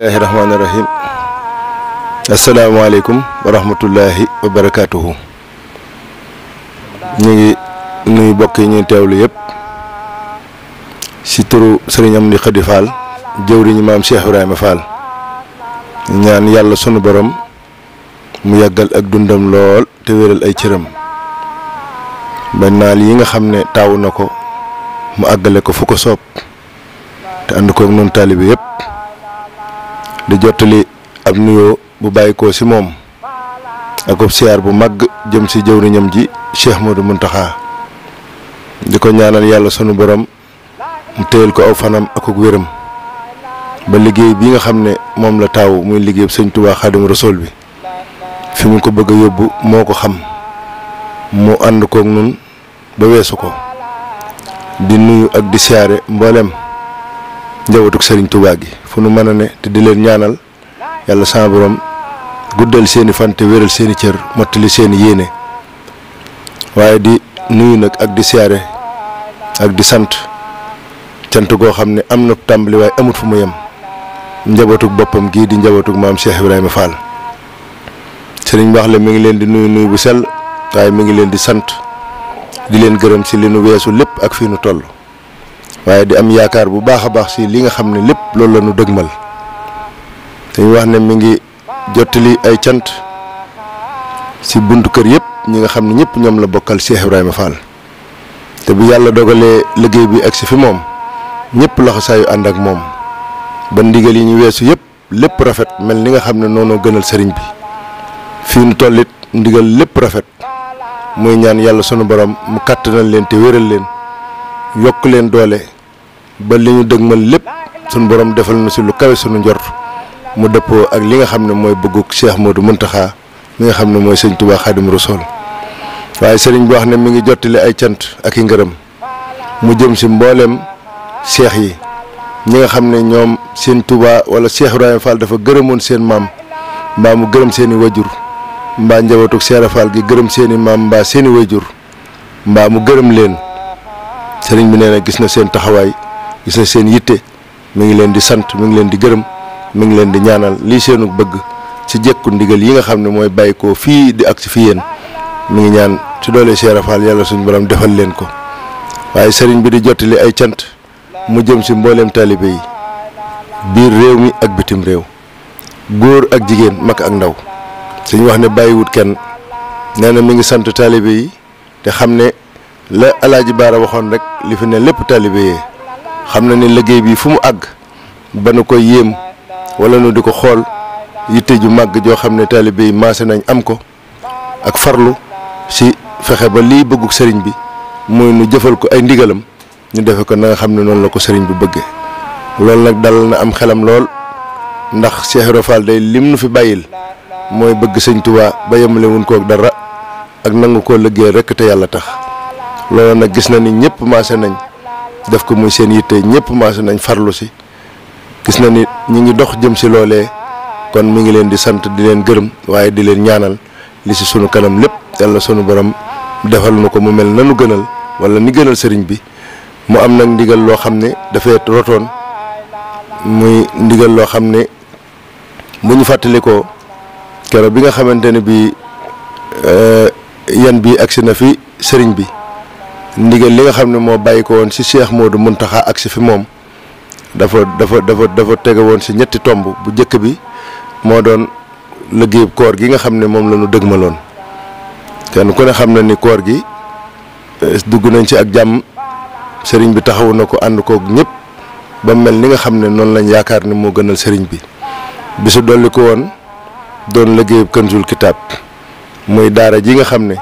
Bismillahirrahmanirrahim. Assalamualaikum warahmatullahi wabarakatuh. Ñi ngi nuyu bokk yi ñuy teewlu yépp ci turu Serigne Amdi Khady Fall jëwriñu maam Cheikh Ibrahima Fall ñaan yàlla sunu borom mu yàggal ak dundam lool te wéral ay cëram ba naal yi nga xam ne taawu na ko mu àggale ko fu ko soob te ànd ko ak noonu taalibe yépp di jottali ab nuyoo bu bàyyikoo ci moom ak ab siyaar bu mag jëm ci jëwriñam ji Cheikh Modou Mountakha di ko ñaanal yàlla sunu borom mu téyel ko aw fanam ak wéram ba liggéey bi nga xam ne moom la taaw muy liggéey Sëñ Tuubaa Xaadimu Rasuul bi fi mu ko bëgg a yóbbu moo ko xam mu ànd kook nun ba weesu ko di nuyu ak di siyaare mboolem njabootuk Sëriñ Tuubaa gi fu nu mën a ne te di leen ñaanal yàlla sama borom guddal seeni fan te wéral seeni cër mottali seeni yéene waaye di nuyu nag ak di siyaare ak di sant cant goo xam ne am na tàmbali waaye amut fu mu yem njabootuk boppam gii di njabootuk maam Cheikh Ibrahima Fall sëriñ baax la mi ngi leen di nuyu bu sell waaye mi ngi leen di sant di leen gërëm ci li nu weesu lépp ak fii nu toll waaye di am yaakaar bu baax a baax ci li nga xam ne lépp loolu la nu dëgmal dañuy wax ne mi ngi jottali ay cant ci buntu kër yëpp ñi nga xam ne ñëpp ñoom la bokkal Cheikh Ibrahima Fall te bu yàlla dogalee liggéey bi ak si fi moom ñëpp la xasaayu ànd ak moom ba ndigal yi ñu weesu yëpp lépp rafet mel ni nga xam ne noonu gënal sëriñ bi fii nu tollit ndigal lépp rafet muy ñaan yàlla sunu borom mu kàttanal leen te wéral leen yokk leen doole ba li ñu dëgmal lépp sunu borom defal na ci lu kawe sunu njort mu dëppoo ak li nga xam ne mooy bëgguk Cheikh Modou Mountakha mi nga xam ne mooy Sëñ Tuubaa Xaadimu Rasuul waaye sëriñ bi wax ne mi ngi jottali ay cant ak i ngërëm mu jëm ci mbooleem cheikh yi ñi nga xam ne ñoom seen Tuubaa wala Cheikh Ibrahima Fall dafa gërëmoon seen maam mbaa mu gërëm seeni wajur mbaa njabootuk Cheikh Fall gi gërëm seeni maam mbaa seeni wajur mbaa mu gërëm leen sëriñ bi nee na gis na seen taxawaay gis na seen yitte mi ngi leen di sant mi ngi leen di gërëm mi ngi leen di ñaanal lii seenu bëgg ci jekku ndigal yi nga xam ne mooy bàyyi ko fii di ak ci fi yéen mi ngi ñaan ci doole Cheikh Fall yàlla suñu borom defal leen ko waaye sëriñ bi di jottali ay cant mu jëm ci mbooleem taalibe yi biir réew mi ak bitim réew góor ak jigéen mag ak ndaw suñu wax ne bàyyiwut kenn nee na mi ngi sant taalibe yi te xam ne la Alaaji Baara waxoon rek li fi ne lépp taalibe yee xam na ne liggéey bi fu mu àgg ba nu koy yéem wala nu di ko xool yitte ju màgg joo xam ne taalibe yi maase nañ am ko ak farlu ci fexe ba lii bëgguk sëriñ bi muy nu jëfal ko ay ndigalam ñu defe ko na nga xam ne noonu la ko sëriñ bi bëggee loolu nag dal na am xelam lool ndax Cheikh Ibrahima Fall day lim nu fi bàyyil mooy bëgg Sëñ Tuubaa ba yemale wuñ kook dara ak nangu koo liggéey rekk te yàlla tax loolu nag gis na ni ñëpp maase nañ def ko muy seen yitte ñëpp maase nañ farlu ci gis na ni ñi ngi dox jëm ci loolee kon mi ngi leen di sant di leen gërëm waaye di leen ñaanal li ci sunu kanam lépp yàlla sunu borom defal nu ko mu mel nanu gënal wala ni gënal sëriñ bi mu am nag ndigal loo xam ne dafay rotoon muy ndigal loo xam ne bu ñu fàttalikoo keroog bi nga xamante ne bi yan bi agsi na fi sëriñ bi ndigal li nga xam ne moo bàyyi ko woon ci Cheikh Modou Mountakha agsi fi moom dafa tege woon ci ñetti tomb bu njëkk bi moo doon liggéey koor gi nga xam ne moom la ñu dëgmaloon kenn ku ne xam na ni koor gi dugg nañ ci ak jàmm sëriñ bi taxawu na ko ànd koog ñëpp ba mel ni nga xam ne noonu lañ yaakaar ne moo gënal sëriñ bi bisu dolli ko woon doon liggéey Kanzul Kitab muy daara ji nga xam ne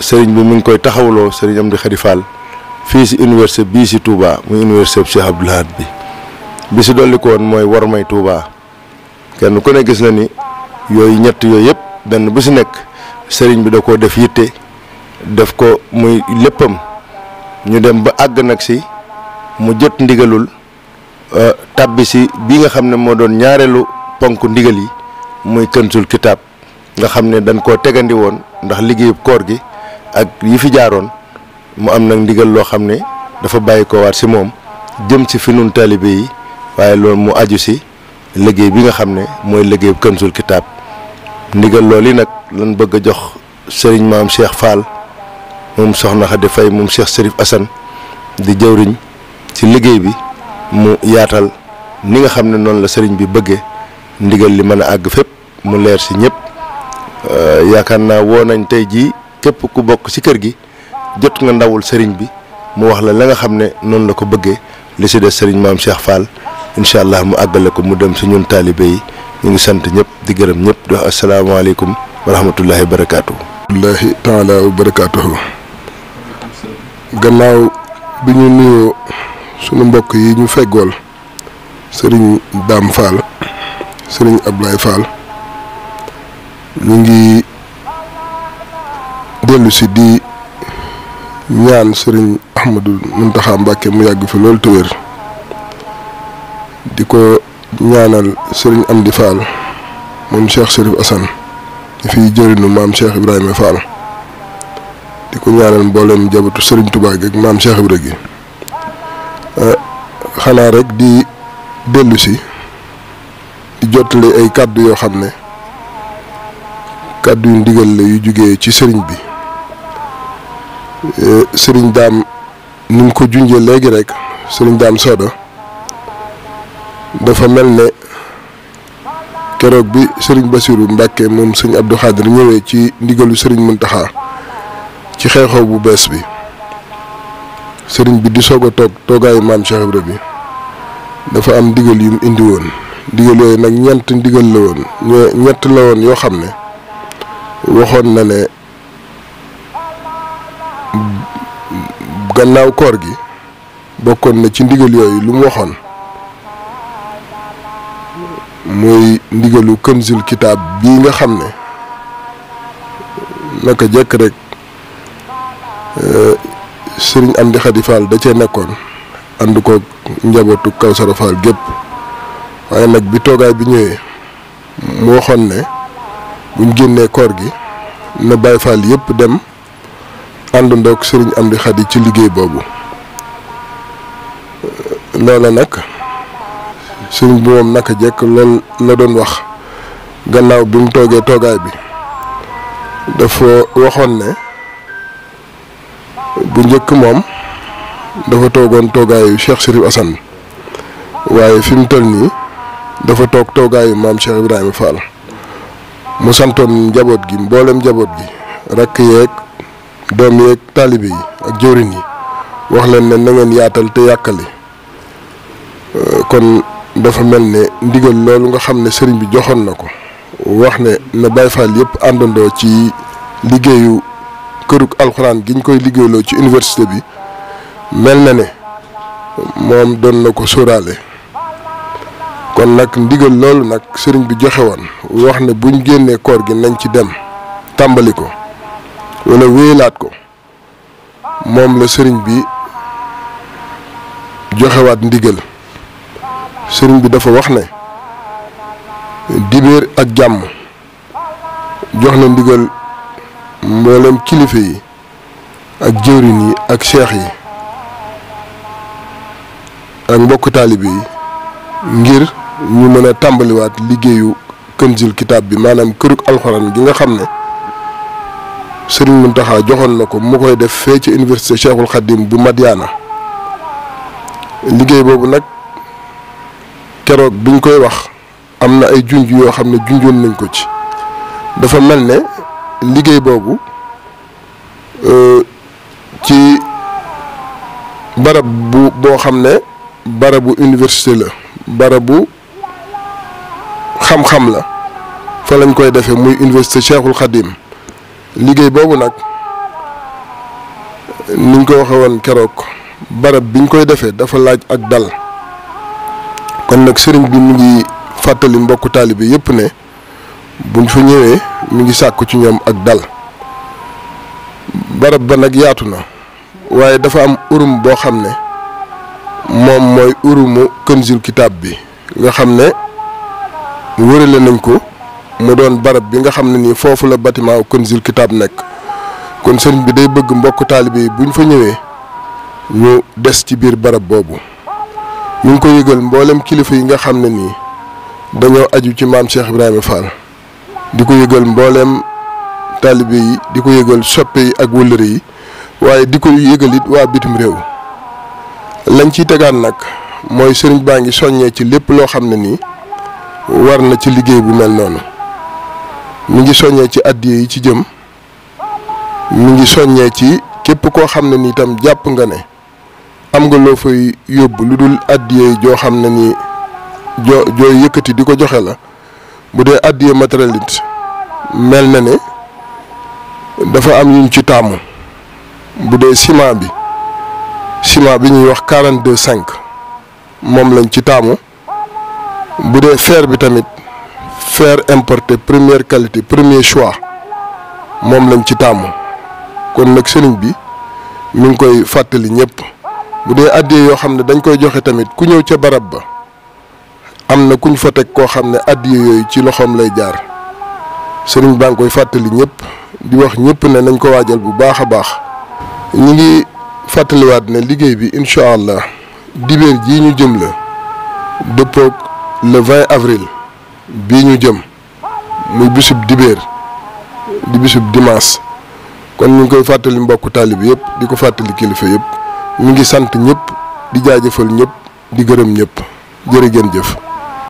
sëriñ bi mi ngi koy taxawuloo sëriñ Amdi Khady Fall fii ci université bii ci Touba muy université Cheikh Abdoul Ahad bi bisu dolli ko woon mooy wormay Touba kenn ku ne gis na ni yooyu ñett yooyu yëpp benn bu ci nekk sëriñ bi da koo def yitte def ko muy léppam ñu dem ba àgg nag ci mu jot ndigalul tàbbi ci bi nga xam ne moo doon ñaareelu ponk ndigal yi muy Kanzul Kitab nga xam ne dañ koo tegandi woon ndax liggéeyu koor gi ak yi fi jaaroon mu am nag ndigal loo xam ne dafa bàyyi ko waat ci moom jëm ci fi nun taalibe yi waaye loolu mu aju ci liggéey bi nga xam ne mooy liggéey Kanzul Kitab ndigal loolu yi nag lan bëgg a jox sëriñ maam Cheikh Fall moom soxna Khady Faye moom Cheikh Serif Assane di jëwriñ ci liggéey bi mu yaatal ni nga xam ne noonu la sëriñ bi bëggee ndigal li mën a àgg fépp mu leer si ñëpp yaakaar naa woo nañ tey jii képp ku bokk ci kër gi jot nga ndawul sëriñ bi mu wax la nga xam ne noonu la ko bëggee li si des sëriñ maam Cheikh Fall incha allah mu àggale ko mu dem si ñun taalibe yi ñu ngi sant ñëpp di gërëm ñëpp di wax asalaamaaleykum wa rahmatullahi wa barakaatu. wallaahi taala wa barakaatuhu. gannaaw bi ñu nuyoo sunu mbokk yi ñu feggool sëriñ Dame Fall sëriñ Ablaye Fall ñu ngi dellu si di ñaan sëriñ Ahmadou Mountakha Mbacké mu yàgg fi loolu te wér di ko ñaanal sëriñ Amdi Fall moom Cheikh Serif Assane di fiy jëriñu maam Cheikh Ibrahima Fall di ko ñaanal mboolem jabatu sëriñ Touba gi ak maam Cheikh Ibrahima gi xanaa rek di dellu si di jottali ay kàddu yoo xam ne kàddu yu ndigal la yu jugee ci sëriñ bi sëriñ Daam ni mu ko junjee léegi rek sëriñ Daam Soda dafa mel ne keroog bi sëriñ Bassirou Mbacké moom sëriñ Abdou Khadir ñëwee ci ndigalu sëriñ Mountakha ci xew-xew bu bees bi sëriñ bi di soog a toog toogaayu maam Cheikh Ibra bi dafa am ndigal yu mu indi woon ndigal yooyu nag ñett ndigal la woon ñett la woon yoo xam ne waxoon na ne gannaaw koor gi bokkoon na ci ndigal yooyu lu mu waxoon mooy ndigalu Kanzul Kitab bii nga xam ne naka jekk rek sëriñ Amdi Khady Fall da cee nekkoon ànd ko njabootu Kawsara Fall gépp waaye nag bi toogaay bi ñëwee mu waxoon ne buñ génnee koor gi na Baye Fall yëpp dem àndandoo ak sëriñ Amdi Khady ci liggéey boobu loola nag sëriñ bi moom naka jekk lool la doon wax gannaaw bi mu toogee toogaay bi dafa waxoon ne bu njëkk moom dafa toogoon toogaayu Cheikh Serif Assane waaye fi mu toll nii dafa toog toogaayu maam Cheikh Ibrahima Fall mu santoon njaboot gi mboolem njaboot gi rakk yeeg doom yeeg taalibe yi ak jëwriñ yi wax leen ne na ngeen yaatal te yàkkali kon dafa mel ne ndigal loolu nga xam ne sëriñ bi joxoon na ko wax ne na Baye Fall yëpp àndandoo ci liggéeyu kërug alxuraan gi ñu koy liggéeyloo ci université bi mel na ne moom doon na ko sóoraale kon nag ndigal loolu nag sëriñ bi joxe woon wax ne buñ génnee koor gi nañ ci dem tàmbali ko wala wéyalaat ko moom la sëriñ bi joxewaat ndigal sëriñ bi dafa wax ne dibéer ak jàmm jox na ndigal mboolem kilifa yi ak jëwriñ yi ak seex yi ak mbokk taalibe yi ngir ñu mën a tàmbaliwaat liggéeyu Kanzul Kitab bi maanaam kërug alxuraan gi nga xam ne sëriñ Mountakha joxoon na ko mu koy def fee ci université Cheikhul Khadim bu Madiana liggéey boobu nag keroog biñ koy wax am na ay junj yoo xam ne junjoon nañ ko ci dafa mel ne liggéey boobu ci barab bu boo xam ne barabu université la barabu xam-xam la fa lañ koy defee muy université Cheikhul Khadim liggéey boobu nag niñ ko waxee woon keroog barab biñ koy defee dafa laaj ak dal kon nag sëriñ bi mu ngi fàttali mbokku taalibe yépp ne buñ fa ñëwee mu ngi sàkku ci ñoom ak dal barab ba nag yaatu na waaye dafa am urum boo xam ne moom mooy urumu Kanzul Kitab bi nga xam ne wërale nañ ko mu doon barab bi nga xam ne nii foofu la bâtiment Kanzul Kitab nekk kon sëriñ bi day bëgg mbokku taalibe yi buñ fa ñëwee ñu des ci biir barab boobu ñu ngi ko yëgal mboolem kilifa yi nga xam ne nii dañoo aju ci maam Cheikh Ibrahima Fall di ko yëgal mbooleem taalibe yi di ko yëgal soppe yi ak wëllëre yi waaye di ko yëgal it waa bitim réew. lañ ciy tegaat nag mooy sëriñ baa ngi soññee ci lépp loo xam ne nii war na ci liggéey bu mel noonu mi ngi soññee ci addiya yi ci jëm mi ngi soññee ci képp koo xam ne nii tam jàpp nga ne am nga loo fay yóbbu lu dul addiya yi joo xam ne nii joo yëkkati di ko joxe la bu dee addiya matériel it mel na ne dafa am yuñ ci taamu bu dee ciment bi ñuy wax 42,5 moom lañ ci taamu bu dee fer bi tamit fer importé première qualité premier choix moom lañ ci taamu kon nag sëriñ bi mi ngi koy fàttali ñëpp bu dee addiya yoo xam ne dañ koy joxe tamit ku ñëw ca barab ba am na kuñ fa teg koo xam ne addiya yooyu ci loxoom lay jaar sëriñ baa ngi koy fàttali ñëpp di wax ñëpp ne nañ ko waajal bu baax a baax. ñi ngi fàttaliwaat ne liggéey bi incha allah dibéer jii ñu jëm la dëppoog le 20 avril bii ñu jëm muy bisub dibéer di bisub dimanche kon ñu ngi koy fàttali mbokku taalib yëpp di ko fàttali kilifa yëpp ñu ngi sant ñëpp di jaajëfal ñëpp di gërëm ñëpp jërë ngeen jëf.